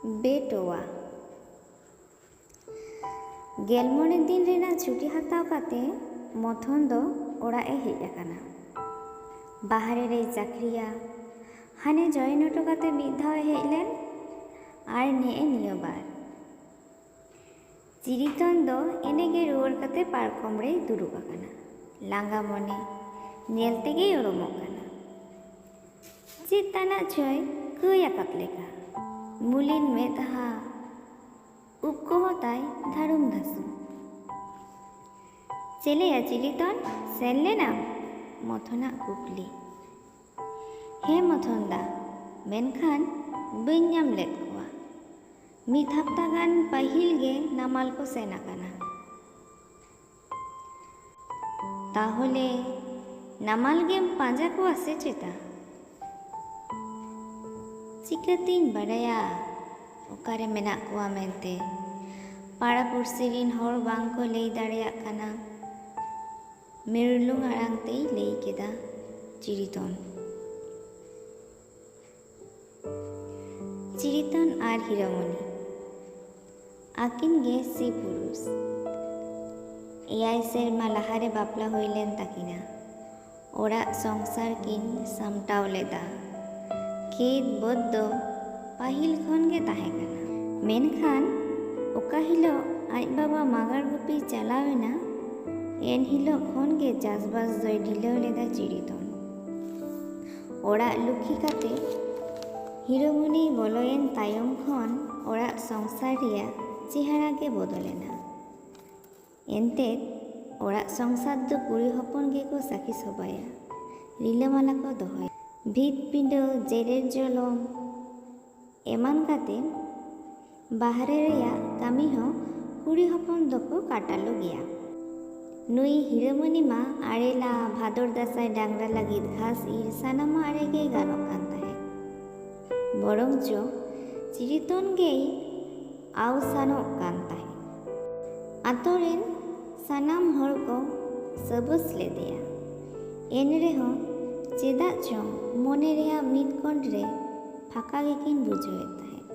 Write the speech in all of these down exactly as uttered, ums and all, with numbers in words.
ᱵᱮᱴᱳᱣᱟ᱾ ᱜᱮᱞ ᱢᱚᱬᱮ ᱫᱤᱱ ᱨᱮᱱᱟᱜ ᱪᱷᱩᱴᱤ ᱦᱟᱛᱟᱣ ᱠᱟᱛᱮ ᱢᱚᱛᱷᱚᱱ ᱫᱚ ᱚᱲᱟᱜ ᱮ ᱦᱮᱡ ᱟᱠᱟᱱᱟ᱾ ᱵᱟᱦᱨᱮ ᱨᱮᱭ ᱪᱟᱹᱠᱨᱤᱭᱟ᱾ ᱦᱟᱱᱮ join ᱦᱚᱴᱚ ᱠᱟᱛᱮ ᱢᱤᱫ ᱫᱷᱟᱣ ᱮ ᱦᱮᱡ ᱞᱮᱱ, ᱟᱨ ᱱᱮᱜᱼᱮ ᱱᱤᱭᱟᱹ ᱵᱟᱨ᱾ ᱪᱤᱨᱤᱛᱚᱱ ᱫᱚ ᱮᱱᱮᱜᱮ ᱨᱩᱣᱟᱹᱲ ᱠᱟᱛᱮ ᱯᱟᱨᱠᱚᱢ ᱨᱮᱭ ᱫᱩᱲᱩᱵ ᱟᱠᱟᱱᱟ᱾ ᱞᱟᱸᱜᱟ ᱢᱚᱱᱮ ᱧᱮᱞ ᱛᱮᱜᱮᱭ ᱚᱲᱚᱢᱚᱜ ᱠᱟᱱᱟ᱾ ᱪᱮᱫ ᱛᱟᱱᱟᱜ ᱪᱚᱭ ᱠᱟᱹᱭ ᱟᱠᱟᱫ ᱞᱮᱠᱟ᱾ ᱢᱩᱞᱤᱱ ᱢᱮᱫᱦᱟ, ᱩᱵ ᱠᱚᱦᱚᱸ ᱛᱟᱭ ᱫᱷᱟᱲᱩᱢ ᱫᱷᱟᱥᱩᱢ᱾ ᱪᱮᱞᱮᱭᱟ ᱪᱤᱨᱤᱛᱚᱱ, ᱥᱮᱱ ᱞᱮᱱᱟᱢ? ᱢᱚᱛᱷᱚᱱᱟᱜ ᱠᱩᱠᱞᱤ᱾ ᱦᱮᱸ ᱢᱚᱛᱷᱚᱱ ᱫᱟ, ᱢᱮᱱᱠᱷᱟᱱ ᱵᱟᱹᱧ ᱧᱟᱢ ᱞᱮᱫ ᱠᱚᱣᱟ᱾ ᱢᱤᱫ ᱦᱟᱯᱛᱟ ᱜᱟᱱ ᱯᱟᱹᱦᱤᱞ ᱜᱮ ᱱᱟᱢᱟᱞ ᱠᱚ ᱥᱮᱱ ᱟᱠᱟᱱᱟ᱾ ᱛᱟᱦᱚᱞᱮ ᱱᱟᱢᱟᱞ ᱜᱮᱢ ᱯᱟᱸᱡᱟ ᱠᱚᱣᱟ ᱥᱮ ᱪᱮᱛᱟ? ᱪᱤᱠᱟᱹᱛᱤᱧ ᱵᱟᱰᱟᱭᱟ ᱚᱠᱟᱨᱮ ᱢᱮᱱᱟᱜ ᱠᱚᱣᱟ ᱢᱮᱱᱛᱮ? ᱯᱟᱲᱟ ᱯᱩᱲᱥᱤ ᱨᱤᱱ ᱦᱚᱲ ᱵᱟᱝ ᱠᱚ ᱞᱟᱹᱭ ᱫᱟᱲᱮᱭᱟᱜ ᱠᱟᱱᱟ᱾ ᱢᱤᱨᱞᱩᱝ ᱟᱲᱟᱝ ᱛᱮᱭ ᱞᱟᱹᱭ ᱠᱮᱫᱟ ᱪᱤᱨᱤᱛᱚᱱ᱾ ᱪᱤᱨᱤᱛᱚᱱ ᱟᱨ ᱦᱤᱨᱟᱹᱢᱚᱱᱤ ᱟᱹᱠᱤᱱ ᱜᱮ ᱥᱤ ᱯᱩᱨᱩᱥ᱾ ᱮᱭᱟᱭ ᱥᱮᱨᱢᱟ ᱞᱟᱦᱟᱨᱮ ᱵᱟᱯᱞᱟ ᱦᱩᱭ ᱞᱮᱱ ᱛᱟᱹᱠᱤᱱᱟ᱾ ᱚᱲᱟᱜ ᱥᱚᱝᱥᱟᱨ ᱠᱤᱱ ᱥᱟᱢᱴᱟᱣ ᱞᱮᱫᱟ᱾ ᱠᱷᱮᱛ ᱵᱟᱹᱫᱽ ᱫᱚ ᱯᱟᱹᱦᱤᱞ ᱠᱷᱚᱱ ᱜᱮ ᱛᱟᱦᱮᱸ ᱠᱟᱱᱟ᱾ ᱢᱮᱱᱠᱷᱟᱱ ᱚᱠᱟ ᱦᱤᱞᱳᱜ ᱟᱡ ᱵᱟᱵᱟ ᱢᱟᱜᱟᱲ ᱜᱩᱯᱤ ᱪᱟᱞᱟᱣ ᱮᱱᱟ, ᱮᱱ ᱦᱤᱞᱳᱜ ᱠᱷᱚᱱ ᱜᱮ ᱪᱟᱥᱵᱟᱥ ᱫᱚᱭ ᱰᱷᱤᱞᱟᱹᱣ ᱞᱮᱫᱟ ᱪᱤᱨᱤᱛᱚᱱ᱾ ᱚᱲᱟᱜ ᱞᱩᱠᱷᱤ ᱠᱟᱛᱮ ᱦᱤᱨᱟᱹᱢᱩᱱᱤ ᱵᱚᱞᱚᱭᱮᱱ ᱛᱟᱭᱚᱢ ᱠᱷᱚᱱ ᱚᱲᱟᱜ ᱥᱚᱝᱥᱟᱨ ᱨᱮᱭᱟᱜ ᱪᱮᱦᱨᱟ ᱜᱮ ᱵᱚᱫᱚᱞᱮᱱᱟ᱾ ᱮᱱᱛᱮᱫ ᱚᱲᱟᱜ ᱥᱚᱝᱥᱟᱨ ᱫᱚ ᱠᱩᱲᱤ ᱦᱚᱯᱚᱱ ᱜᱮᱠᱚ ᱥᱟᱹᱠᱷᱤ ᱥᱚᱵᱷᱟᱭᱟ, ᱨᱤᱞᱟᱹᱢᱟᱞᱟ ᱠᱚ ᱫᱚᱦᱚᱭᱟ᱾ ᱵᱷᱤᱛ ᱯᱤᱸᱰᱟᱹ, ᱡᱮᱨᱮᱲ ᱡᱚᱞᱚᱢ ᱮᱢᱟᱱ ᱠᱟᱛᱮ ᱵᱟᱦᱨᱮ ᱨᱮᱭᱟᱜ ᱠᱟᱹᱢᱤ ᱦᱚᱸ ᱠᱩᱲᱤ ᱦᱚᱯᱚᱱ ᱫᱚᱠᱚ ᱠᱟᱴᱟᱞᱚ ᱜᱮᱭᱟ᱾ ᱱᱩᱭ ᱦᱤᱨᱟᱹᱢᱚᱱᱤ ᱢᱟ ᱟᱲᱮ ᱞᱟ, ᱵᱷᱟᱫᱚᱨ ᱫᱟᱸᱥᱟᱭ ᱰᱟᱝᱨᱟ ᱞᱟᱹᱜᱤᱫ ᱜᱷᱟᱥ ᱤᱨ ᱥᱟᱱᱟᱢᱟᱜ ᱨᱮᱜᱮ ᱜᱟᱱᱚᱜ ᱠᱟᱱ ᱛᱟᱦᱮᱸᱫ᱾ ᱵᱚᱨᱚᱝ ᱪᱚ ᱪᱤᱨᱤᱛᱚᱱ ᱜᱮᱭ ᱟᱣᱥᱟᱱᱚᱜ ᱠᱟᱱ ᱛᱟᱦᱮᱸᱫ᱾ ᱟᱛᱳ ᱨᱮᱱ ᱥᱟᱱᱟᱢ ᱦᱚᱲ ᱠᱚ ᱥᱟᱹᱵᱟᱹᱥ ᱞᱮᱫᱮᱭᱟ᱾ ᱮᱱ ᱨᱮᱦᱚᱸ ᱪᱮᱫᱟᱜ ᱪᱚᱝ ᱢᱚᱱᱮ ᱨᱮᱭᱟᱜ ᱢᱤᱫ ᱠᱚᱬ ᱨᱮ ᱯᱷᱟᱸᱠᱟ ᱜᱮᱠᱤᱱ ᱵᱩᱡᱷᱟᱹᱣᱮᱫ ᱛᱟᱦᱮᱸᱫ᱾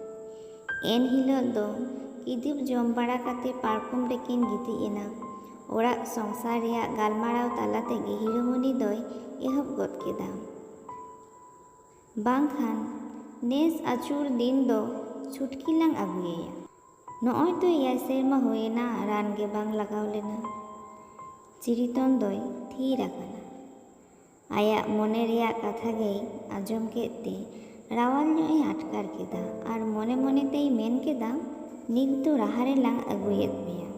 ᱮᱱ ᱦᱤᱞᱳᱜ ᱫᱚ ᱠᱤᱫᱩᱵ ᱡᱚᱢ ᱵᱟᱲᱟ ᱠᱟᱛᱮ ᱯᱟᱨᱠᱚᱢ ᱨᱮᱠᱤᱱ ᱜᱤᱛᱤᱡ ᱮᱱᱟ᱾ ᱚᱲᱟᱜ ᱥᱚᱝᱥᱟᱨ ᱨᱮᱭᱟᱜ ᱜᱟᱞᱢᱟᱨᱟᱣ ᱛᱟᱞᱟ ᱛᱮᱜᱮ ᱦᱤᱨᱳᱢᱚᱱᱤ ᱫᱚᱭ ᱮᱦᱚᱵ ᱜᱚᱫ ᱠᱮᱫᱟ, "ᱵᱟᱝᱠᱷᱟᱱ ᱱᱮᱥ ᱟᱹᱪᱩᱨ ᱫᱤᱱ ᱫᱚ ᱪᱷᱩᱴᱠᱤ ᱞᱟᱝ ᱟᱹᱜᱩᱭᱮᱭᱟ᱾ ᱱᱚᱜᱼᱚᱭ ᱛᱚ ᱮᱭᱟᱭ ᱥᱮᱨᱢᱟ ᱦᱩᱭᱮᱱᱟ, ᱨᱟᱱ ᱜᱮ ᱵᱟᱝ ᱞᱟᱜᱟᱣ ᱞᱮᱱᱟ᱾" ᱪᱤᱨᱤᱛᱚᱱ ᱫᱚᱭ ᱛᱷᱤᱨ ᱟᱠᱟᱱᱟ᱾ ᱟᱭᱟᱜ ᱢᱚᱱᱮ ᱨᱮᱭᱟᱜ ᱠᱟᱛᱷᱟ ᱜᱮᱭ ᱟᱸᱡᱚᱢ ᱠᱮᱫ ᱛᱮ ᱨᱟᱣᱟᱞ ᱧᱚᱜ ᱮ ᱟᱴᱠᱟᱨ ᱠᱮᱫᱟ ᱟᱨ ᱢᱚᱱᱮ ᱢᱚᱱᱮ ᱛᱮᱭ ᱢᱮᱱ ᱠᱮᱫᱟ, "ᱱᱤᱛ ᱫᱚ ᱨᱟᱦᱟ ᱨᱮᱞᱟᱝ ᱟᱹᱜᱩᱭᱮᱫ ᱢᱮᱭᱟ᱾"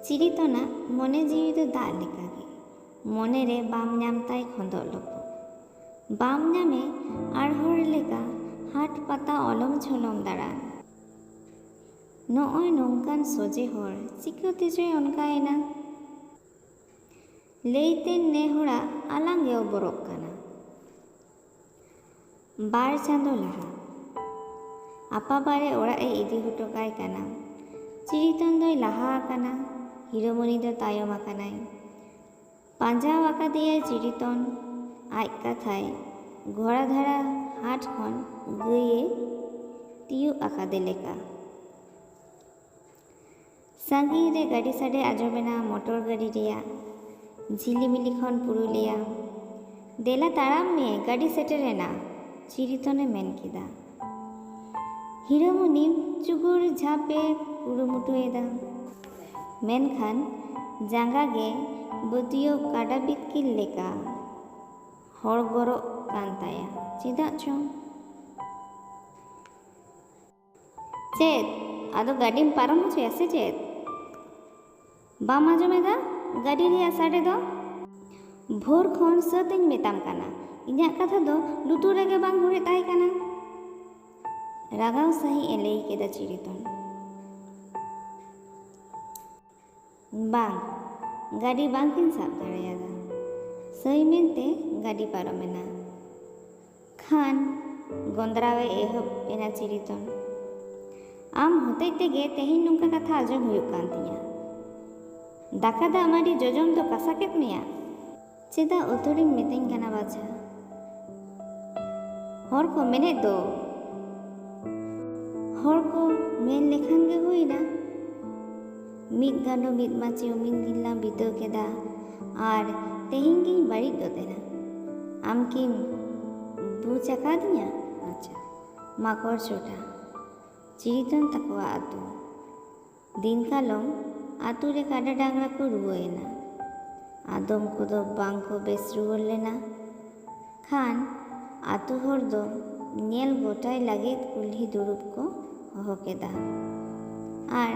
ᱪᱤᱨᱤᱛᱚᱱᱟᱜ ᱢᱚᱱᱮ ᱡᱤᱣᱤ ᱫᱚ ᱫᱟᱜ ᱞᱮᱠᱟᱜᱮ᱾ ᱢᱚᱱᱮ ᱨᱮ ᱵᱟᱢ ᱧᱟᱢ ᱛᱟᱭ ᱠᱷᱚᱸᱫᱚᱜ ᱞᱚᱯᱚᱜ᱾ ᱵᱟᱢ ᱧᱟᱢᱮ ᱟᱲ ᱦᱚᱲ ᱞᱮᱠᱟ ᱦᱟᱴ ᱯᱟᱛᱟ ᱚᱞᱚᱢ ᱪᱷᱚᱞᱚᱢ ᱫᱟᱬᱟᱱ᱾ ᱱᱚᱜᱼᱚᱭ ᱱᱚᱝᱠᱟᱱ ᱥᱚᱡᱮ ᱦᱚᱲ ᱪᱤᱠᱟᱹᱛᱮ ᱪᱚᱭ ᱚᱱᱠᱟᱭᱮᱱᱟ? ᱞᱟᱹᱭᱛᱮ ᱱᱮ ᱦᱚᱲᱟᱜ ᱟᱞᱟᱝ ᱜᱮ ᱚᱵᱚᱨᱚᱜ ᱠᱟᱱᱟ᱾ ᱵᱟᱨ ᱪᱟᱸᱫᱚ ᱞᱟᱦᱟ ᱟᱯᱟ ᱵᱟᱨᱮ ᱚᱲᱟᱜ ᱮ ᱤᱫᱤ ᱦᱚᱴᱚ ᱠᱟᱭ ᱠᱟᱱᱟ᱾ ᱪᱤᱨᱤᱛᱚᱱ ᱫᱚᱭ ᱞᱟᱦᱟ ᱟᱠᱟᱱᱟ, ᱦᱤᱨᱳᱢᱚᱱᱤ ᱫᱚ ᱛᱟᱭᱚᱢ ᱟᱠᱟᱱᱟᱭ᱾ ᱯᱟᱸᱡᱟ ᱟᱠᱟᱫᱮᱭᱟᱭ ᱪᱤᱨᱤᱛᱚᱱ᱾ ᱟᱡ ᱠᱟᱛᱷᱟᱭ ᱜᱷᱚᱲᱟ ᱫᱷᱟᱨᱟ ᱦᱟᱴ ᱠᱷᱚᱱ ᱜᱟᱹᱭᱮ ᱛᱤᱭᱳᱜ ᱟᱠᱟᱫᱮ ᱞᱮᱠᱟ᱾ ᱥᱟᱺᱜᱤᱧ ᱨᱮ ᱜᱟᱹᱰᱤ ᱥᱟᱰᱮ ᱟᱸᱡᱚᱢᱮᱱᱟ, ᱢᱚᱴᱚᱨ ᱜᱟᱹᱰᱤ ᱨᱮᱭᱟᱜ᱾ ᱡᱷᱤᱞᱤᱢᱤᱞᱤ ᱠᱷᱚᱱ ᱯᱩᱨᱩᱞᱤᱭᱟ᱾ "ᱫᱮᱞᱟ ᱛᱟᱲᱟᱢ ᱢᱮ, ᱜᱟᱹᱰᱤ ᱥᱮᱴᱮᱨᱮᱱᱟ," ᱪᱤᱨᱤᱛᱚᱱᱮ ᱢᱮᱱ ᱠᱮᱫᱟ᱾ ᱦᱤᱨᱟᱹᱢᱩᱱᱤ ᱪᱩᱜᱩᱲ ᱡᱷᱟᱯᱮ ᱠᱩᱨᱩᱢᱩᱴᱩᱭᱮᱫᱟ, ᱢᱮᱱᱠᱷᱟᱱ ᱡᱟᱸᱜᱟ ᱜᱮ ᱵᱟᱹᱛᱭᱟᱹᱣ ᱠᱟᱰᱟ ᱵᱤᱛᱠᱤᱞ ᱞᱮᱠᱟ ᱦᱚᱲ ᱜᱚᱨᱚᱜ ᱠᱟᱱ ᱛᱟᱭᱟ᱾ ᱪᱮᱫᱟᱜ ᱪᱚᱝ? "ᱪᱮᱫ ᱟᱫᱚ ᱜᱟᱹᱰᱤᱢ ᱯᱟᱨᱚᱢ ᱦᱚᱪᱚᱭᱟ ᱥᱮ ᱪᱮᱫ? ᱵᱟᱢ ᱟᱸᱡᱚᱢᱮᱫᱟ ᱜᱟᱹᱰᱤ ᱨᱮᱭᱟᱜ ᱥᱟᱰᱮ ᱫᱚ? ᱵᱷᱳᱨ ᱠᱷᱚᱱ ᱥᱟᱹᱛ ᱤᱧ ᱢᱮᱛᱟᱢ ᱠᱟᱱᱟ, ᱤᱧᱟᱹᱜ ᱠᱟᱛᱷᱟ ᱫᱚ ᱞᱩᱛᱩᱨ ᱨᱮᱜᱮ ᱵᱟᱝ ᱦᱩᱲᱤᱫ ᱟᱭ ᱠᱟᱱᱟ?" ᱨᱟᱜᱟᱣ ᱥᱟᱺᱦᱤᱡ ᱮ ᱞᱟᱹᱭ ᱠᱮᱫᱟ ᱪᱤᱨᱤᱛᱚᱱ᱾ ᱵᱟᱝ, ᱜᱟᱹᱰᱤ ᱵᱟᱝ ᱠᱤᱱ ᱥᱟᱵ ᱫᱟᱲᱮᱭᱟᱫᱟ᱾ ᱥᱟᱹᱭ ᱢᱮᱱᱛᱮ ᱜᱟᱹᱰᱤ ᱯᱟᱨᱚᱢᱮᱱᱟ᱾ ᱠᱷᱟᱱ ᱜᱚᱸᱫᱽᱨᱟᱣᱮ ᱮᱦᱚᱵ ᱮᱱᱟ ᱪᱤᱨᱤᱛᱚᱱ᱾ "ᱟᱢ ᱦᱚᱛᱮᱡ ᱛᱮᱜᱮ ᱛᱮᱦᱮᱧ ᱱᱚᱝᱠᱟ ᱠᱟᱛᱷᱟ ᱟᱸᱡᱚᱢ ᱦᱩᱭᱩᱜ ᱠᱟᱱ ᱛᱤᱧᱟ᱾ ᱫᱟᱠᱟ ᱫᱟᱜ ᱢᱟᱹᱰᱤ ᱡᱚᱡᱚᱢ ᱫᱚ ᱠᱟᱥᱟ ᱠᱮᱫ ᱢᱮᱭᱟ? ᱪᱮᱫᱟᱜ ᱟᱹᱛᱷᱟᱹᱲᱤᱢ ᱢᱤᱛᱟᱹᱧ ᱠᱟᱱᱟ ᱵᱟᱪᱷᱟ? ᱦᱚᱲ ᱠᱚ ᱢᱮᱱᱮᱫ ᱫᱚ, ᱦᱚᱲ ᱠᱚ ᱢᱮᱱ ᱞᱮᱠᱷᱟᱱ ᱜᱮ ᱦᱩᱭᱱᱟ, ᱢᱤᱫ ᱜᱟᱸᱰᱚ ᱢᱤᱫ ᱢᱟᱹᱪᱤ ᱩᱢᱤᱱ ᱫᱤᱱ ᱞᱟᱝ ᱵᱤᱛᱟᱹᱣ ᱠᱮᱫᱟ, ᱟᱨ ᱛᱮᱦᱮᱧ ᱜᱤᱧ ᱵᱟᱹᱲᱤᱡ ᱜᱚᱫ ᱮᱱᱟ᱾ ᱟᱢ ᱠᱤᱢ ᱵᱩᱡᱽ ᱟᱠᱟᱫᱤᱧᱟ? ᱟᱪᱪᱷᱟ, ᱢᱟᱠᱚᱲ ᱪᱚᱴᱟ, ᱪᱤᱨᱤᱛᱚᱱ ᱛᱟᱠᱚᱣᱟᱜ ᱟᱹᱛᱩ᱾ ᱫᱤᱱ ᱠᱟᱞᱚᱢ ᱟᱹᱛᱩ ᱨᱮ ᱠᱟᱰᱟ ᱰᱟᱝᱨᱟ ᱠᱚ ᱨᱩᱣᱟᱹᱭᱮᱱᱟ᱾ ᱟᱫᱚᱢ ᱠᱚᱫᱚ ᱵᱟᱝ ᱠᱚ ᱵᱮᱥ ᱨᱩᱣᱟᱹᱲ ᱞᱮᱱᱟ᱾ ᱠᱷᱟᱱ ᱟᱹᱛᱩ ᱦᱚᱲ ᱫᱚ ᱧᱮᱞ ᱜᱚᱴᱟᱭ ᱞᱟᱹᱜᱤᱫ ᱠᱩᱞᱦᱤ ᱫᱩᱲᱩᱵ ᱠᱚ ᱦᱚᱦᱚ ᱠᱮᱫᱟ ᱟᱨ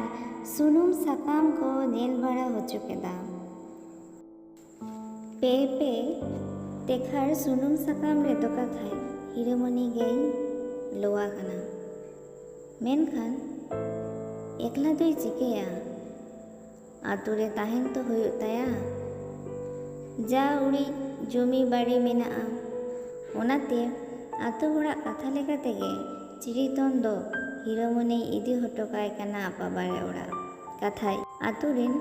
ᱥᱩᱱᱩᱢ ᱥᱟᱠᱟᱢ ᱠᱚ ᱧᱮᱞ ᱵᱟᱲᱟ ᱦᱚᱪᱚ ᱠᱮᱫᱟ᱾ ᱯᱮ ᱯᱮ ᱛᱮᱠᱷᱟᱨ ᱥᱩᱱᱩᱢ ᱥᱟᱠᱟᱢ ᱨᱮᱫᱚ ᱠᱟᱛᱷᱟᱭ ᱦᱤᱨᱟᱹᱢᱚᱱᱤ ᱜᱮᱭ ᱞᱚᱣᱟ ᱠᱟᱱᱟ᱾ ᱢᱮᱱᱠᱷᱟᱱ ᱮᱠᱞᱟ ᱫᱚᱭ ᱪᱤᱠᱟᱹᱭᱟ? ᱟᱛᱳ ᱨᱮ ᱛᱟᱦᱮᱱ ᱛᱚ ᱦᱩᱭᱩᱜ ᱛᱟᱭᱟ᱾ ᱡᱟ ᱩᱰᱤᱡ ᱡᱚᱢᱤ ᱵᱟᱲᱤ ᱢᱮᱱᱟᱜᱼᱟ, ᱚᱱᱟᱛᱮ ᱟᱛᱳ ᱦᱚᱲᱟᱜ ᱠᱟᱛᱷᱟ ᱞᱮᱠᱟ ᱛᱮᱜᱮ ᱪᱤᱨᱤᱛᱚᱱ ᱫᱚ ᱦᱤᱨᱟᱹᱢᱚᱱᱤᱭ ᱤᱫᱤ ᱦᱚᱴᱚ ᱠᱟᱭ ᱠᱟᱱᱟ ᱟᱯᱟ ᱵᱟᱨᱮ ᱚᱲᱟᱜ᱾ ᱠᱟᱛᱷᱟᱭ ᱟᱛᱳ ᱨᱮᱱ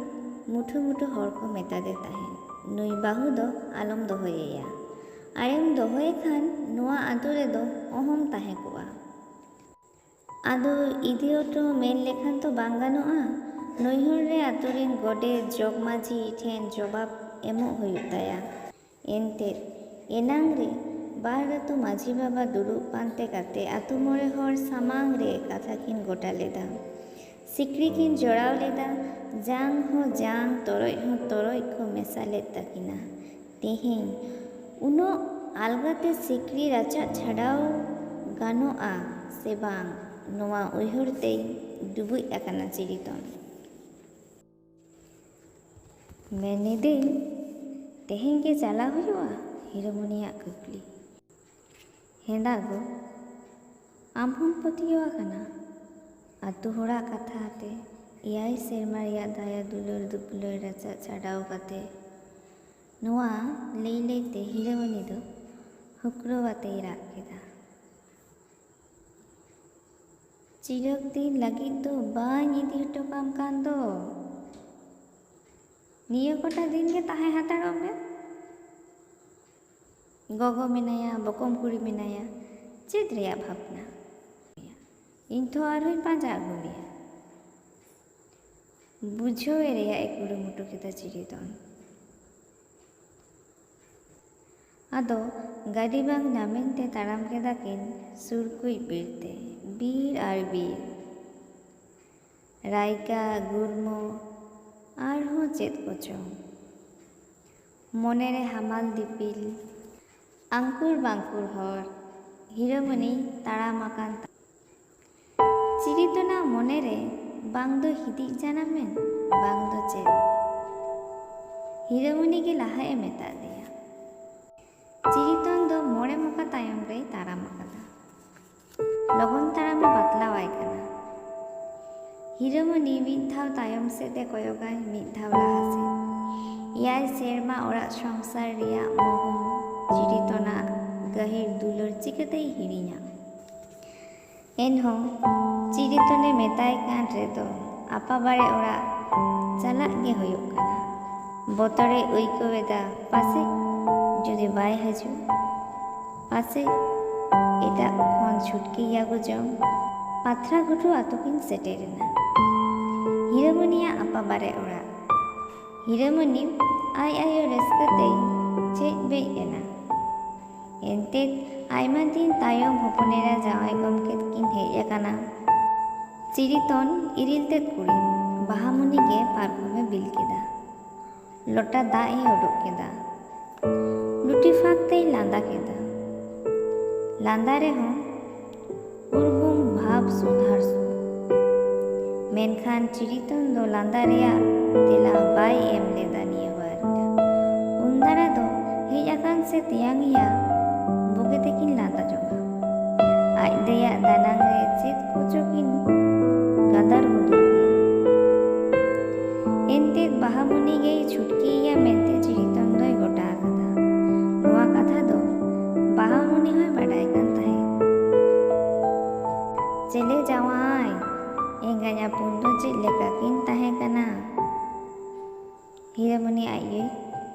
ᱢᱩᱴᱷᱩ ᱢᱩᱴᱷᱩ ᱦᱚᱲ ᱠᱚ ᱢᱮᱛᱟᱫᱮ ᱛᱟᱦᱮᱸᱫ, "ᱱᱩᱭ ᱵᱟᱹᱦᱩ ᱫᱚ ᱟᱞᱚᱢ ᱫᱚᱦᱚᱭᱮᱭᱟ, ᱟᱨᱮᱢ ᱫᱚᱦᱚᱭᱮ ᱠᱷᱟᱱ ᱱᱚᱣᱟ ᱟᱛᱳ ᱨᱮᱫᱚ ᱚᱦᱚᱢ ᱛᱟᱦᱮᱸ ᱠᱚᱜᱼᱟ᱾" ᱟᱫᱚ ᱤᱫᱤ ᱦᱚᱴᱚ ᱢᱮᱱ ᱞᱮᱠᱷᱟᱱ ᱛᱚ ᱵᱟᱝ ᱜᱟᱱᱚᱜᱼᱟ᱾ ᱱᱟᱹᱭᱦᱟᱹᱨ ᱨᱮ ᱟᱛᱳ ᱨᱮᱱ ᱜᱚᱰᱮᱛ, ᱡᱚᱜᱽ ᱢᱟᱹᱡᱷᱤ ᱴᱷᱮᱱ ᱡᱚᱵᱟᱵ ᱮᱢᱚᱜ ᱦᱩᱭᱩᱜ ᱛᱟᱭᱟ᱾ ᱮᱱᱛᱮᱫ ᱮᱱᱟᱝ ᱨᱮ ᱵᱟᱨ ᱟᱛᱳ ᱢᱟᱹᱡᱷᱤ ᱵᱟᱵᱟ ᱫᱩᱲᱩᱵ ᱯᱟᱱᱛᱮ ᱠᱟᱛᱮ ᱟᱛᱳ ᱢᱚᱬᱮ ᱦᱚᱲ ᱥᱟᱢᱟᱝ ᱨᱮ ᱠᱟᱛᱷᱟ ᱠᱤᱱ ᱜᱚᱴᱟ ᱞᱮᱫᱟ᱾ ᱥᱤᱠᱲᱤ ᱠᱤᱱ ᱡᱚᱲᱟᱣ ᱞᱮᱫᱟ, ᱡᱟᱝ ᱦᱚᱸ ᱡᱟᱝ, ᱛᱚᱨᱚᱡ ᱦᱚᱸ ᱛᱚᱨᱚᱡ ᱠᱚ ᱢᱮᱥᱟ ᱞᱮᱫ ᱛᱟᱹᱠᱤᱱᱟ᱾ ᱛᱮᱦᱮᱧ ᱩᱱᱟᱹᱜ ᱟᱞᱜᱟᱛᱮ ᱥᱤᱠᱲᱤ ᱨᱟᱪᱟᱜ ᱪᱷᱟᱰᱟᱣ ᱜᱟᱱᱚᱜᱼᱟ ᱥᱮ ᱵᱟᱝ, ᱱᱚᱣᱟ ᱩᱭᱦᱟᱹᱨ ᱛᱮᱭ ᱰᱩᱵᱩᱡ ᱟᱠᱟᱱᱟ ᱪᱤᱨᱤᱛᱚᱱ᱾ ᱢᱮᱱᱤᱫᱟᱹᱧ, ᱛᱮᱦᱮᱧ ᱜᱮ ᱪᱟᱞᱟᱣ ᱦᱩᱭᱩᱜᱼᱟ? ᱦᱤᱨᱟᱹᱢᱚᱱᱤᱭᱟᱜ ᱠᱩᱠᱞᱤ᱾ ᱦᱮᱸᱫᱟ ᱜᱚ, ᱟᱢ ᱦᱚᱸᱢ ᱯᱟᱹᱛᱭᱟᱹᱣ ᱟᱠᱟᱱᱟ? ᱟᱛᱳ ᱦᱚᱲᱟᱜ ᱠᱟᱛᱷᱟ ᱛᱮ ᱮᱭᱟᱭ ᱥᱮᱨᱢᱟ ᱨᱮᱭᱟᱜ ᱫᱟᱭᱟ ᱫᱩᱞᱟᱹᱲ ᱫᱩᱯᱞᱟᱹᱲ ᱨᱟᱪᱟᱜ ᱪᱷᱟᱰᱟᱣ ᱠᱟᱛᱮ, ᱱᱚᱣᱟ ᱞᱟᱹᱭ ᱞᱟᱹᱭᱛᱮ ᱦᱤᱨᱟᱹᱢᱚᱱᱤ ᱫᱚ ᱦᱩᱠᱨᱟᱹᱣ ᱟᱛᱮᱭ ᱨᱟᱜ ᱠᱮᱫᱟ᱾ ᱪᱤᱨᱟᱹᱠ ᱫᱤᱱ ᱞᱟᱹᱜᱤᱫ ᱫᱚ ᱵᱟᱹᱧ ᱤᱫᱤ ᱦᱚᱴᱚ ᱠᱟᱢ ᱠᱟᱱ ᱫᱚ᱾ ᱱᱤᱭᱟᱹ ᱠᱚᱴᱟ ᱫᱤᱱ ᱜᱮ ᱛᱟᱦᱮᱸ ᱦᱟᱛᱟᱲᱚᱜ ᱢᱮ᱾ ᱜᱚᱜᱚ ᱢᱮᱱᱟᱭᱟ, ᱵᱚᱠᱚᱢ ᱠᱩᱲᱤ ᱢᱮᱱᱟᱭᱟ, ᱪᱮᱫ ᱨᱮᱭᱟᱜ ᱵᱷᱟᱵᱽᱱᱟ? ᱤᱧ ᱛᱚ ᱟᱨᱦᱚᱸᱧ ᱯᱟᱸᱡᱟ ᱟᱹᱜᱩ ᱢᱮᱭᱟ᱾ ᱵᱩᱡᱷᱟᱹᱣ ᱮ ᱨᱮᱭᱟᱜ ᱮ ᱠᱩᱨᱩᱢᱩᱴᱩ ᱠᱮᱫᱟ ᱪᱤᱨᱤᱛᱚᱱ᱾ ᱟᱫᱚ ᱜᱟᱹᱰᱤ ᱵᱟᱝ ᱧᱟᱢᱮᱱ ᱛᱮ ᱛᱟᱲᱟᱢ ᱠᱮᱫᱟ ᱠᱤᱱ ᱥᱩᱨ ᱠᱩᱡ ᱵᱤᱨ ᱛᱮ, ᱵᱤᱨ ᱟᱨ ᱵᱤᱨ᱾ ᱨᱟᱭᱠᱟ, ᱜᱩᱨᱢᱚ, ᱟᱨᱦᱚᱸ ᱪᱮᱫ ᱠᱚᱪᱚᱝ᱾ ᱢᱚᱱᱮᱨᱮ ᱦᱟᱢᱟᱞ ᱫᱤᱯᱤᱞ, ᱟᱝᱠᱩᱨ ᱵᱟᱝᱠᱩᱨ ᱦᱚᱨ, ᱦᱤᱨᱟᱹᱢᱚᱱᱤ ᱛᱟᱲᱟᱢ ᱟᱠᱟᱱ ᱛᱟ-, ᱪᱤᱨᱤᱛᱚᱱᱟᱜ ᱢᱚᱱᱮᱨᱮ ᱵᱟᱝ ᱫᱚ ᱦᱤᱫᱤᱡ ᱡᱟᱱᱟᱢ ᱮᱱ, ᱵᱟᱝ ᱫᱚ ᱪᱮᱫ᱾ ᱦᱤᱨᱟᱹᱢᱚᱱᱤ ᱜᱮ ᱞᱟᱦᱟ ᱮ ᱢᱮᱛᱟᱫ ᱫᱮᱭᱟ᱾ ᱪᱤᱨᱤᱛᱚᱱ ᱫᱚ ᱢᱚᱬᱮ ᱢᱚᱠᱟ ᱛᱟᱭᱚᱢ ᱨᱮᱭ ᱛᱟᱲᱟᱢ ᱟᱠᱟᱫᱟ᱾ ᱞᱚᱜᱚᱱ ᱛᱟᱲᱟᱢ ᱮ ᱵᱟᱛᱞᱟᱣᱟᱭ ᱠᱟᱱᱟ᱾ ᱦᱤᱨᱟᱹᱢᱚᱱᱤ ᱢᱤᱫ ᱫᱷᱟᱣ ᱛᱟᱭᱚᱢ ᱥᱮᱫ ᱮ ᱠᱚᱭᱚᱜᱟᱭ, ᱢᱤᱫ ᱫᱷᱟᱣ ᱞᱟᱦᱟ ᱥᱮᱫ᱾ ᱮᱭᱟᱭ ᱥᱮᱨᱢᱟ ᱚᱲᱟᱜ ᱥᱚᱝᱥᱟᱨ ᱨᱮᱭᱟᱜ ᱢᱚᱦᱩᱢ, ᱪᱤᱨᱤᱛᱚᱱᱟᱜ ᱜᱟᱹᱦᱤᱨ ᱫᱩᱞᱟᱹᱲ ᱪᱤᱠᱟᱹᱛᱮᱭ ᱦᱤᱲᱤᱧᱟ? ᱮᱱᱦᱚᱸ ᱪᱤᱨᱤᱛᱚᱱᱮ ᱢᱮᱛᱟᱭ ᱠᱟᱱ ᱨᱮᱫᱚ ᱟᱯᱟ ᱵᱟᱨᱮ ᱚᱲᱟᱜ ᱪᱟᱞᱟᱜ ᱜᱮ ᱦᱩᱭᱩᱜ ᱠᱟᱱᱟ᱾ ᱵᱚᱛᱚᱨᱮ ᱟᱹᱭᱠᱟᱹᱣ ᱮᱫᱟ, ᱯᱟᱥᱮᱡ ᱡᱩᱫᱤ ᱵᱟᱭ ᱦᱤᱡᱩᱜ, ᱯᱟᱥᱮᱡ ᱮᱴᱟᱜ ᱠᱷᱚᱱ ᱪᱷᱩᱴᱠᱤᱭᱟ ᱜᱚᱡᱚᱢ᱾ ᱯᱟᱛᱷᱨᱟ ᱜᱷᱩᱴᱩ ᱟᱛᱳ ᱠᱤᱱ ᱥᱮᱴᱮᱨ ᱮᱱᱟ᱾ ᱦᱤᱨᱟᱹᱢᱚᱱᱤᱭᱟᱜ ᱟᱯᱟ ᱵᱟᱨᱮ ᱚᱲᱟᱜ᱾ ᱦᱤᱨᱟᱹᱢᱚᱱᱤ ᱟᱡ ᱟᱭᱳ ᱨᱟᱹᱥᱠᱟᱹ ᱛᱮᱭ ᱪᱮᱫ ᱵᱮᱡ ᱮᱱᱟ᱾ ᱮᱱᱛᱮᱫ ᱟᱭᱢᱟ ᱫᱤᱱ ᱛᱟᱭᱚᱢ ᱦᱚᱯᱚᱱ ᱮᱨᱟ ᱡᱟᱶᱟᱭ ᱜᱚᱢᱠᱮ ᱛᱟᱹᱠᱤᱱ ᱦᱮᱡ ᱟᱠᱟᱱᱟ᱾ ᱪᱤᱨᱤᱛᱚᱱ ᱤᱨᱤᱞ ᱛᱮᱫ ᱠᱩᱲᱤ ᱵᱟᱦᱟᱢᱩᱱᱤ ᱜᱮ ᱯᱟᱨᱠᱚᱢ ᱮ ᱵᱤᱞ ᱠᱮᱫᱟ᱾ ᱞᱚᱴᱟ ᱫᱟᱜ ᱮ ᱚᱰᱚᱠ ᱠᱮᱫᱟ᱾ ᱞᱩᱴᱤ ᱯᱷᱟᱸᱠ ᱛᱮᱭ ᱞᱟᱸᱫᱟ ᱠᱮᱫᱟ᱾ ᱞᱟᱸᱫᱟ ᱨᱮᱦᱚᱸ ᱩᱨᱜᱩᱢ ᱵᱷᱟᱵᱽ ᱥᱚᱸᱫᱷᱟᱲ ᱥᱩᱨ᱾ ᱢᱮᱱᱠᱷᱟᱱ ᱪᱤᱨᱤᱛᱚᱱ ᱫᱚ ᱞᱟᱸᱫᱟ ᱨᱮᱭᱟᱜ ᱛᱮᱞᱟ ᱵᱟᱭ ᱮᱢ ᱞᱮᱫᱟ ᱱᱤᱭᱟᱹ ᱵᱟᱨ᱾ ᱩᱱ ᱫᱟᱨᱟ ᱫᱚ ᱦᱮᱡ ᱟᱠᱟᱱ ᱥᱮ ᱛᱮᱭᱟᱝ ᱮᱭᱟ, ᱵᱩᱜᱤ ᱛᱮᱠᱤᱱ ᱞᱟᱸᱫᱟ ᱡᱚᱝᱟ᱾ ᱟᱡ ᱫᱟᱹᱭᱟᱜ ᱫᱟᱱᱟᱝ ᱨᱮ ᱪᱮᱫ ᱠᱚᱪᱚ ᱠᱤᱱ ᱜᱟᱫᱟᱨ ᱜᱚᱫᱚᱜ ᱜᱮᱭᱟ᱾ ᱮᱱᱛᱮᱫ ᱵᱟᱦᱟᱢᱩᱱᱤ ᱜᱮᱭ ᱪᱷᱩᱴᱠᱤᱭᱮᱭᱟ ᱢᱮᱱᱛᱮ ᱪᱤᱨᱤᱛᱚᱱ ᱫᱚᱭ ᱜᱚᱴᱟ ᱟᱠᱟᱫᱟ᱾ ᱱᱚᱣᱟ ᱠᱟᱛᱷᱟ ᱫᱚ ᱵᱟᱦᱟᱢᱩᱱᱤ ᱦᱚᱸᱭ ᱵᱟᱰᱟᱭ ᱠᱟᱱ ᱛᱟᱦᱮᱸᱫ᱾ ᱪᱮᱞᱮ ᱡᱟᱶᱟᱭ, ᱮᱸᱜᱟᱧ ᱟᱹᱯᱩᱱ ᱫᱚ ᱪᱮᱫ ᱞᱮᱠᱟ ᱠᱤᱱ ᱛᱟᱦᱮᱸ ᱠᱟᱱᱟ? ᱦᱤᱨᱟᱹᱢᱚᱱᱤ ᱟᱡ ᱭᱳᱭ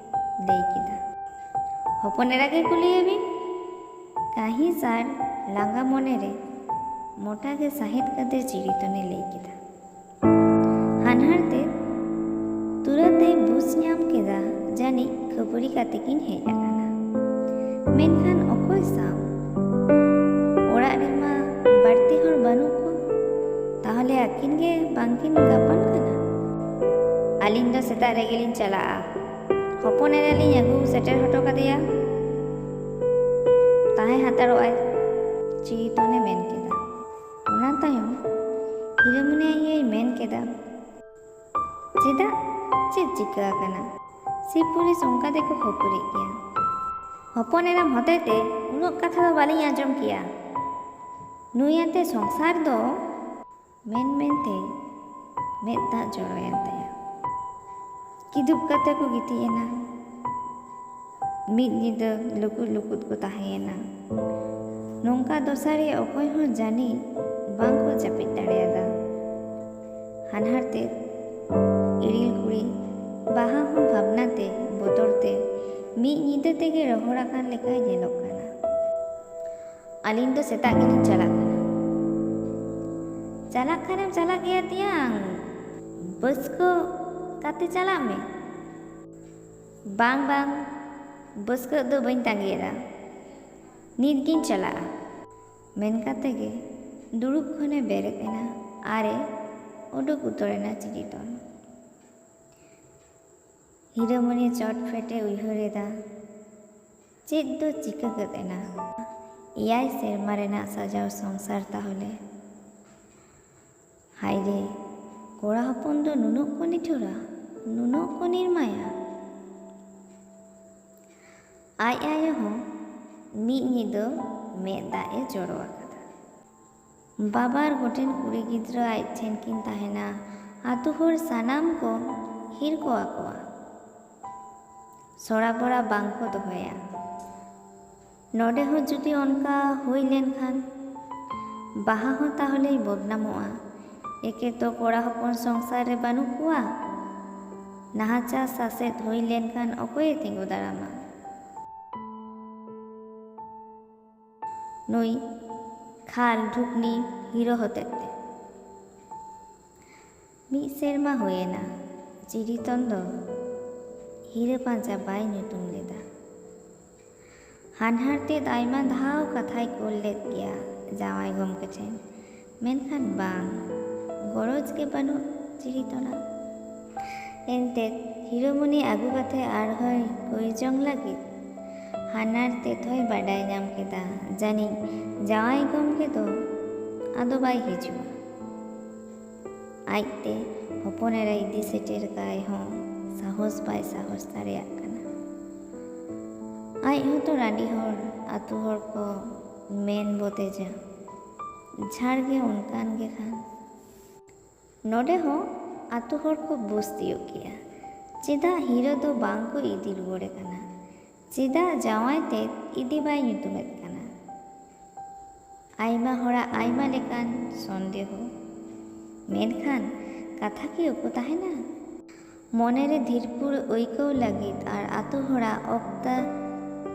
ᱞᱟᱹᱭ ᱠᱮᱫᱟ᱾ ᱦᱚᱯᱚᱱ ᱮᱨᱟ ᱜᱮ ᱠᱩᱞᱤᱭᱮ ᱵᱤᱱ᱾ ᱠᱟᱹᱦᱤᱥ ᱟᱨ ᱞᱟᱸᱜᱟ ᱢᱚᱱᱮᱨᱮ ᱢᱚᱴᱟ ᱜᱮ ᱥᱟᱦᱮᱫ ᱠᱟᱛᱮ ᱪᱤᱨᱤᱛᱚᱱᱮ ᱞᱟᱹᱭ ᱠᱮᱫᱟ᱾ ᱦᱟᱱᱦᱟᱨ ᱛᱮ ᱛᱩᱨᱟᱹᱛ ᱮ ᱵᱩᱡᱽ ᱧᱟᱢ ᱠᱮᱫᱟ, ᱡᱟᱹᱱᱤᱡ ᱠᱷᱟᱹᱯᱟᱹᱨᱤ ᱠᱟᱛᱮ ᱠᱤᱱ ᱦᱮᱡ ᱟᱠᱟᱱᱟ᱾ ᱢᱮᱱᱠᱷᱟᱱ ᱚᱠᱚᱭ ᱥᱟᱶ? ᱚᱲᱟᱜ ᱨᱮᱢᱟ ᱵᱟᱹᱲᱛᱤ ᱦᱚᱲ ᱵᱟᱹᱱᱩᱜ ᱠᱚ᱾ ᱛᱟᱦᱚᱞᱮ ᱟᱹᱠᱤᱱ ᱜᱮ ᱵᱟᱝᱠᱤᱱ ᱜᱟᱯᱟᱱ ᱠᱟᱱᱟ? ᱟᱹᱞᱤᱧ ᱫᱚ ᱥᱮᱛᱟᱜ ᱨᱮᱜᱮᱞᱤᱧ ᱪᱟᱞᱟᱜᱼᱟ᱾ ᱦᱚᱯᱚᱱ ᱮᱨᱟ ᱞᱤᱧ ᱟᱹᱜᱩ ᱥᱮᱴᱮᱨ ᱦᱚᱴᱚ ᱠᱟᱫᱮᱭᱟ᱾ ᱛᱟᱦᱮᱸ ᱦᱟᱛᱟᱲᱚᱜᱼᱟᱭ, ᱪᱤᱨᱤᱛᱚᱱᱮ ᱢᱮᱱ ᱠᱮᱫᱟ᱾ ᱚᱱᱟ ᱛᱟᱭᱚᱢ ᱦᱤᱨᱟᱹᱢᱚᱱᱤ ᱟᱭᱳᱭ ᱢᱮᱱ ᱠᱮᱫᱟ, ᱪᱮᱫᱟᱜ? ᱪᱮᱫ ᱪᱤᱠᱟᱹ ᱟᱠᱟᱱᱟ? ᱥᱤᱵ ᱯᱩᱞᱤᱥ ᱚᱱᱠᱟ ᱛᱮᱠᱚ ᱠᱷᱟᱹᱯᱟᱹᱨᱤᱜ ᱜᱮᱭᱟ᱾ ᱦᱚᱯᱚᱱ ᱮᱨᱟᱢ ᱦᱚᱛᱮᱛᱮ ᱩᱱᱟᱹᱜ ᱠᱟᱛᱷᱟ ᱫᱚ ᱵᱟᱹᱞᱤᱧ ᱟᱸᱡᱚᱢ ᱠᱮᱭᱟ᱾ ᱱᱩᱭ ᱟᱛᱮ ᱥᱚᱝᱥᱟᱨ ᱫᱚ ᱢᱮᱱ ᱢᱮᱱᱛᱮ ᱢᱮᱫ ᱫᱟᱜ ᱡᱚᱨᱚᱭᱮᱱ ᱛᱟᱭᱟ᱾ ᱠᱤᱫᱩᱵ ᱠᱟᱛᱮ ᱠᱚ ᱜᱤᱛᱤᱡ ᱮᱱᱟ᱾ ᱢᱤᱫ ᱧᱤᱫᱟᱹ ᱞᱩᱠᱩᱫ ᱞᱩᱠᱩᱫ ᱠᱚ ᱛᱟᱦᱮᱸᱭᱮᱱᱟ᱾ ᱱᱚᱝᱠᱟ ᱫᱚᱥᱟ ᱨᱮ ᱚᱠᱚᱭ ᱦᱚᱸ ᱡᱟᱹᱱᱤᱡ ᱵᱟᱝ ᱠᱚ ᱡᱟᱹᱯᱤᱫ ᱫᱟᱲᱮᱭᱟᱫᱟ᱾ ᱦᱟᱱᱦᱟᱨ ᱛᱮ ᱤᱲᱤᱞ ᱠᱩᱲᱤ ᱵᱟᱦᱟ ᱦᱚᱸ ᱵᱷᱟᱵᱽᱱᱟ ᱛᱮ, ᱵᱚᱛᱚᱨ ᱛᱮ ᱢᱤᱫ ᱧᱤᱫᱟᱹ ᱛᱮᱜᱮ ᱨᱚᱦᱚᱲ ᱟᱠᱟᱱ ᱞᱮᱠᱟᱭ ᱧᱮᱞᱚᱜ ᱠᱟᱱᱟ᱾ ᱟᱹᱞᱤᱧ ᱫᱚ ᱥᱮᱛᱟᱜ ᱜᱮᱞᱤᱧ ᱪᱟᱞᱟᱜ ᱠᱟᱱᱟ᱾ ᱪᱟᱞᱟᱜ ᱠᱷᱟᱱᱮᱢ ᱪᱟᱞᱟᱜ ᱜᱮᱭᱟ ᱛᱮᱭᱟᱝ, ᱵᱟᱹᱥᱠᱟᱹ ᱠᱟᱛᱮ ᱪᱟᱞᱟᱜ ᱢᱮ᱾ ᱵᱟᱝ, ᱵᱟᱝ, ᱵᱟᱹᱥᱠᱟᱹᱜ ᱫᱚ ᱵᱟᱹᱧ ᱛᱟᱸᱜᱤᱭᱮᱫᱟ, ᱱᱤᱛ ᱜᱤᱧ ᱪᱟᱞᱟᱜᱼᱟ᱾ ᱢᱮᱱ ᱠᱟᱛᱮ ᱜᱮ ᱫᱩᱲᱩᱵ ᱠᱷᱚᱱᱮ ᱵᱮᱨᱮᱫ ᱮᱱᱟ ᱟᱨᱮ ᱩᱰᱩᱠ ᱩᱛᱟᱹᱨ ᱮᱱᱟ ᱪᱤᱨᱤᱛᱚᱱ᱾ ᱦᱤᱨᱟᱹᱢᱚᱱᱤ ᱪᱚᱴ ᱯᱷᱮᱰ ᱮ ᱩᱭᱦᱟᱹᱨ ᱮᱫᱟ, ᱪᱮᱫ ᱫᱚ ᱪᱤᱠᱟᱹ ᱜᱚᱫ ᱮᱱᱟ? ᱮᱭᱟᱭ ᱥᱮᱨᱢᱟ ᱨᱮᱱᱟᱜ ᱥᱟᱡᱟᱣ ᱥᱚᱝᱥᱟᱨ ᱛᱟᱦᱚᱞᱮ᱾ ᱦᱟᱭ ᱨᱮ, ᱠᱚᱲᱟ ᱦᱚᱯᱚᱱ ᱫᱚ ᱱᱩᱱᱟᱹᱜ ᱠᱚ ᱱᱤᱴᱷᱩᱨᱟ, ᱱᱩᱱᱟᱹᱜ ᱠᱚ ᱱᱤᱨᱢᱟᱭᱟ᱾ ᱟᱡ ᱟᱭᱳ ᱦᱚᱸ ᱢᱤᱫ ᱧᱤᱫᱟᱹ ᱢᱮᱫ ᱫᱟᱜ ᱮ ᱡᱚᱨᱚ ᱟᱠᱟᱫᱟ᱾ ᱵᱟᱵᱟᱨ ᱜᱚᱴᱮᱱ ᱠᱩᱲᱤ ᱜᱤᱫᱽᱨᱟᱹ ᱟᱡ ᱴᱷᱮᱱ ᱠᱤᱱ ᱛᱟᱦᱮᱱᱟ᱾ ᱟᱛᱳ ᱦᱚᱲ ᱥᱟᱱᱟᱢ ᱠᱚ ᱦᱤᱨ ᱠᱚᱣᱟ ᱠᱚᱣᱟ᱾ ᱥᱚᱲᱟ ᱵᱚᱲᱟ ᱵᱟᱝ ᱠᱚ ᱫᱚᱦᱚᱭᱟ᱾ ᱱᱚᱰᱮ ᱦᱚᱸ ᱡᱩᱫᱤ ᱚᱱᱠᱟ ᱦᱩᱭ ᱞᱮᱱᱠᱷᱟᱱ, ᱵᱟᱦᱟ ᱦᱚᱸ ᱛᱟᱦᱚᱞᱮᱭ ᱵᱚᱫᱱᱟᱢᱚᱜᱼᱟ᱾ ᱮᱠᱮ ᱛᱚ ᱠᱚᱲᱟ ᱦᱚᱯᱚᱱ ᱥᱚᱝᱥᱟᱨ ᱨᱮ ᱵᱟᱹᱱᱩᱜ ᱠᱚᱣᱟ, ᱱᱟᱦᱟᱪᱟᱨ ᱥᱟᱥᱮᱛ ᱦᱩᱭ ᱞᱮᱱᱠᱷᱟᱱ ᱚᱠᱚᱭᱮ ᱛᱤᱸᱜᱩ ᱫᱟᱨᱟᱢᱟ? ᱱᱩᱭ ᱦᱟᱞ ᱰᱷᱩᱠᱱᱤ ᱦᱤᱨᱳ ᱦᱚᱛᱮᱡ ᱛᱮ᱾ ᱢᱤᱫ ᱥᱮᱨᱢᱟ ᱦᱩᱭᱮᱱᱟ, ᱪᱤᱨᱤᱛᱚᱱ ᱫᱚ ᱦᱤᱨᱟᱹ ᱯᱟᱸᱡᱟ ᱵᱟᱭ ᱧᱩᱛᱩᱢ ᱞᱮᱫᱟ᱾ ᱦᱟᱱᱦᱟᱨ ᱛᱮᱫ ᱟᱭᱢᱟ ᱫᱷᱟᱣ ᱠᱟᱛᱷᱟᱭ ᱠᱩᱞ ᱞᱮᱫ ᱜᱮᱭᱟ ᱡᱟᱶᱟᱭ ᱜᱚᱢᱠᱮ ᱴᱷᱮᱱ, ᱢᱮᱱᱠᱷᱟᱱ ᱵᱟᱝ, ᱜᱚᱨᱚᱡᱽ ᱜᱮ ᱵᱟᱹᱱᱩᱜ ᱪᱤᱨᱤᱛᱚᱱᱟᱜ᱾ ᱮᱱᱛᱮᱫ ᱦᱤᱨᱳᱢᱚᱱᱤ ᱟᱹᱜᱩ ᱠᱟᱛᱮ ᱟᱨᱦᱚᱸᱭ ᱠᱚᱭ ᱡᱚᱝ ᱞᱟᱹᱜᱤᱫ᱾ ᱦᱟᱱᱦᱟᱨ ᱛᱮᱫ ᱦᱚᱸᱭ ᱵᱟᱰᱟᱭ ᱧᱟᱢ ᱠᱮᱫᱟ, ᱡᱟᱹᱱᱤᱡ ᱡᱟᱶᱟᱭ ᱜᱚᱢᱠᱮ ᱫᱚ ᱟᱫᱚ ᱵᱟᱭ ᱦᱤᱡᱩᱜᱼᱟ᱾ ᱟᱡᱛᱮ ᱦᱚᱯᱚᱱ ᱮᱨᱟᱭ ᱤᱫᱤ ᱥᱮᱴᱮᱨ ᱠᱟᱭ ᱦᱚᱸ ᱥᱟᱦᱚᱥ ᱵᱟᱭ ᱥᱟᱦᱚᱥ ᱫᱟᱲᱮᱭᱟᱜ ᱠᱟᱱᱟ᱾ ᱟᱡ ᱦᱚᱸᱛᱚ ᱨᱟᱺᱰᱤ ᱦᱚᱲ, ᱟᱹᱛᱩ ᱦᱚᱲ ᱠᱚ ᱢᱮᱱ ᱵᱚᱛᱮᱡᱟ᱾ ᱡᱷᱟᱲ ᱜᱮ ᱚᱱᱠᱟᱱ ᱜᱮ ᱠᱷᱟᱱ᱾ ᱱᱚᱰᱮ ᱦᱚᱸ ᱟᱹᱛᱩ ᱦᱚᱲ ᱠᱚ ᱵᱩᱡᱽ ᱛᱤᱭᱳᱜ ᱠᱮᱜᱼᱟ, ᱪᱮᱫᱟᱜ ᱦᱤᱨᱟᱹ ᱫᱚ ᱵᱟᱝ ᱠᱚ ᱤᱫᱤ ᱨᱩᱣᱟᱹᱲᱮ ᱠᱟᱱᱟ? ᱪᱮᱫᱟᱜ ᱡᱟᱶᱟᱭ ᱛᱮᱫ ᱤᱫᱤ ᱵᱟᱭ ᱧᱩᱛᱩᱢᱮᱫ ᱠᱟᱱᱟ? ᱟᱭᱢᱟ ᱦᱚᱲᱟᱜ ᱟᱭᱢᱟ ᱞᱮᱠᱟᱱ ᱥᱚᱱᱫᱮᱦᱚ᱾ ᱢᱮᱱᱠᱷᱟᱱ ᱠᱟᱛᱷᱟ ᱠᱤ ᱩᱠᱩ ᱛᱟᱦᱮᱱᱟ? ᱢᱚᱱᱮᱨᱮ ᱫᱷᱤᱨᱯᱩᱨ ᱟᱹᱭᱠᱟᱹᱣ ᱞᱟᱹᱜᱤᱫ ᱟᱨ ᱟᱹᱛᱩ ᱦᱚᱲᱟᱜ ᱚᱠᱛᱟ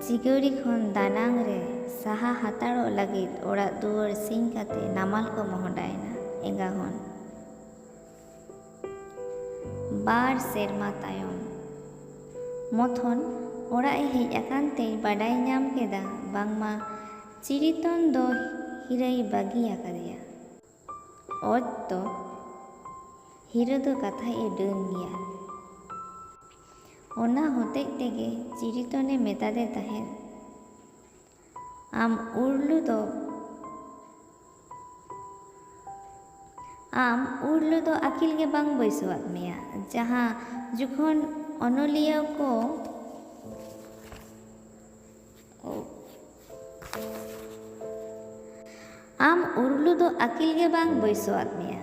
ᱪᱤᱜᱟᱹᱲᱤ ᱠᱷᱚᱱ ᱫᱟᱱᱟᱝ ᱨᱮ ᱥᱟᱦᱟ ᱦᱟᱛᱟᱲᱚᱜ ᱞᱟᱹᱜᱤᱫ ᱚᱲᱟᱜ ᱫᱩᱣᱟᱹᱨ ᱥᱤᱧ ᱠᱟᱛᱮ ᱱᱟᱢᱟᱞ ᱠᱚ ᱢᱚᱦᱰᱟᱭᱮᱱᱟ ᱮᱸᱜᱟ ᱦᱚᱱ᱾ ᱵᱟᱨ ᱥᱮᱨᱢᱟ ᱛᱟᱭᱚᱢ ᱢᱚᱛᱷᱚᱱ ᱚᱲᱟᱜ ᱮ ᱦᱮᱡ ᱟᱠᱟᱱ ᱛᱮᱭ ᱵᱟᱰᱟᱭ ᱧᱟᱢ ᱠᱮᱫᱟ ᱵᱟᱝᱢᱟ ᱪᱤᱨᱤᱛᱚᱱ ᱫᱚ ᱦᱤᱨᱟᱹᱭ ᱵᱟᱹᱜᱤ ᱟᱠᱟᱫᱮᱭᱟ᱾ ᱚᱡᱽ ᱫᱚ ᱦᱤᱨᱟᱹ ᱫᱚ ᱠᱟᱛᱷᱟᱭ ᱮ ᱰᱟᱹᱱ ᱜᱮᱭᱟ᱾ ᱚᱱᱟ ᱦᱚᱛᱮᱡ ᱛᱮᱜᱮ ᱪᱤᱨᱤᱛᱚᱱᱮ ᱢᱮᱛᱟᱫᱮ ᱛᱟᱦᱮᱸᱫ, ᱟᱢ ᱩᱨᱞᱩ ᱫᱚ, ᱟᱢ ᱩᱨᱞᱩ ᱫᱚ ᱟᱹᱠᱤᱞ ᱜᱮ ᱵᱟᱝ ᱵᱟᱹᱭᱥᱟᱹᱣᱟᱫ ᱢᱮᱭᱟ᱾ ᱡᱟᱦᱟᱸ ᱡᱚᱠᱷᱚᱱ ᱚᱱᱚᱞᱤᱭᱟᱹ ᱠᱚ, ᱳ᱾ ᱟᱢ ᱩᱨᱞᱩ ᱫᱚ ᱟᱹᱠᱤᱞ ᱜᱮ ᱵᱟᱝ ᱵᱟᱹᱭᱥᱟᱹᱣᱟᱫ ᱢᱮᱭᱟ᱾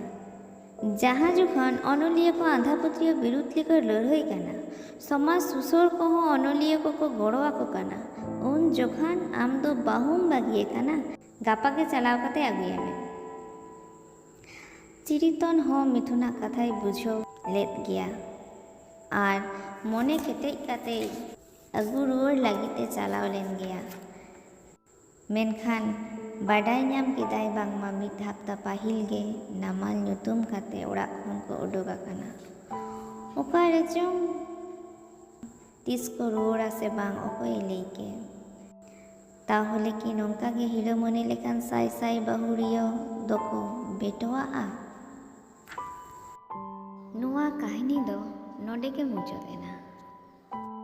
ᱡᱟᱦᱟᱸ ᱡᱚᱠᱷᱚᱱ ᱚᱱᱚᱞᱤᱭᱟᱹ ᱠᱚ ᱟᱸᱫᱷᱟ ᱯᱟᱹᱛᱭᱟᱹᱣ ᱵᱤᱨᱩᱫᱷ ᱞᱮᱠᱟ ᱞᱟᱹᱲᱦᱟᱹᱭ ᱠᱟᱱᱟ, ᱥᱚᱢᱟᱡᱽ ᱥᱩᱥᱟᱹᱨ ᱠᱚᱦᱚᱸ ᱚᱱᱚᱞᱤᱭᱟᱹ ᱠᱚᱠᱚ ᱜᱚᱲᱚ ᱟᱠᱚ ᱠᱟᱱᱟ, ᱩᱱ ᱡᱚᱠᱷᱟᱱ ᱟᱢ ᱫᱚ ᱵᱟᱹᱦᱩᱢ ᱵᱟᱹᱜᱤᱭᱮ ᱠᱟᱱᱟ? ᱜᱟᱯᱟ ᱜᱮ ᱪᱟᱞᱟᱣ ᱠᱟᱛᱮ ᱟᱹᱜᱩᱭᱮ ᱢᱮ᱾ ᱪᱤᱨᱤᱛᱚᱱ ᱦᱚᱸ ᱢᱤᱛᱷᱩᱱᱟᱜ ᱠᱟᱛᱷᱟᱭ ᱵᱩᱡᱷᱟᱹᱣ ᱞᱮᱫ ᱜᱮᱭᱟ ᱟᱨ ᱢᱚᱱᱮ ᱠᱮᱴᱮᱡ ᱠᱟᱛᱮ ᱟᱹᱜᱩ ᱨᱩᱣᱟᱹᱲ ᱞᱟᱹᱜᱤᱫ ᱮ ᱪᱟᱞᱟᱣ ᱞᱮᱱ ᱜᱮᱭᱟ᱾ ᱢᱮᱱᱠᱷᱟᱱ ᱵᱟᱰᱟᱭ ᱧᱟᱢ ᱠᱮᱫᱟᱭ ᱵᱟᱝᱢᱟ ᱢᱤᱫ ᱦᱟᱯᱛᱟ ᱯᱟᱹᱦᱤᱞ ᱜᱮ ᱱᱟᱢᱟᱞ ᱧᱩᱛᱩᱢ ᱠᱟᱛᱮ ᱚᱲᱟᱜ ᱠᱷᱚᱱ ᱠᱚ ᱩᱰᱩᱠ ᱟᱠᱟᱱᱟ᱾ ᱚᱠᱟ ᱨᱮᱪᱚᱝ ᱛᱤᱥ ᱠᱚ ᱨᱩᱣᱟᱹᱲᱟ ᱥᱮ ᱵᱟᱝ, ᱚᱠᱚᱭᱮ ᱞᱟᱹᱭ ᱠᱮ? ᱛᱟᱦᱚᱞᱮ ᱠᱤ ᱱᱚᱝᱠᱟ ᱜᱮ ᱦᱤᱨᱟᱹᱢᱚᱱᱤ ᱞᱮᱠᱟᱱ ᱥᱟᱭ ᱥᱟᱭ ᱵᱟᱹᱦᱩᱲᱤᱭᱟᱹ ᱫᱚᱠᱚ ᱵᱮᱴᱚᱣᱟᱜᱼᱟ? ᱱᱚᱣᱟ ᱠᱟᱹᱦᱱᱤ ᱫᱚ ᱱᱚᱰᱮ ᱜᱮ ᱢᱩᱪᱟᱹᱫ ᱮᱱᱟ᱾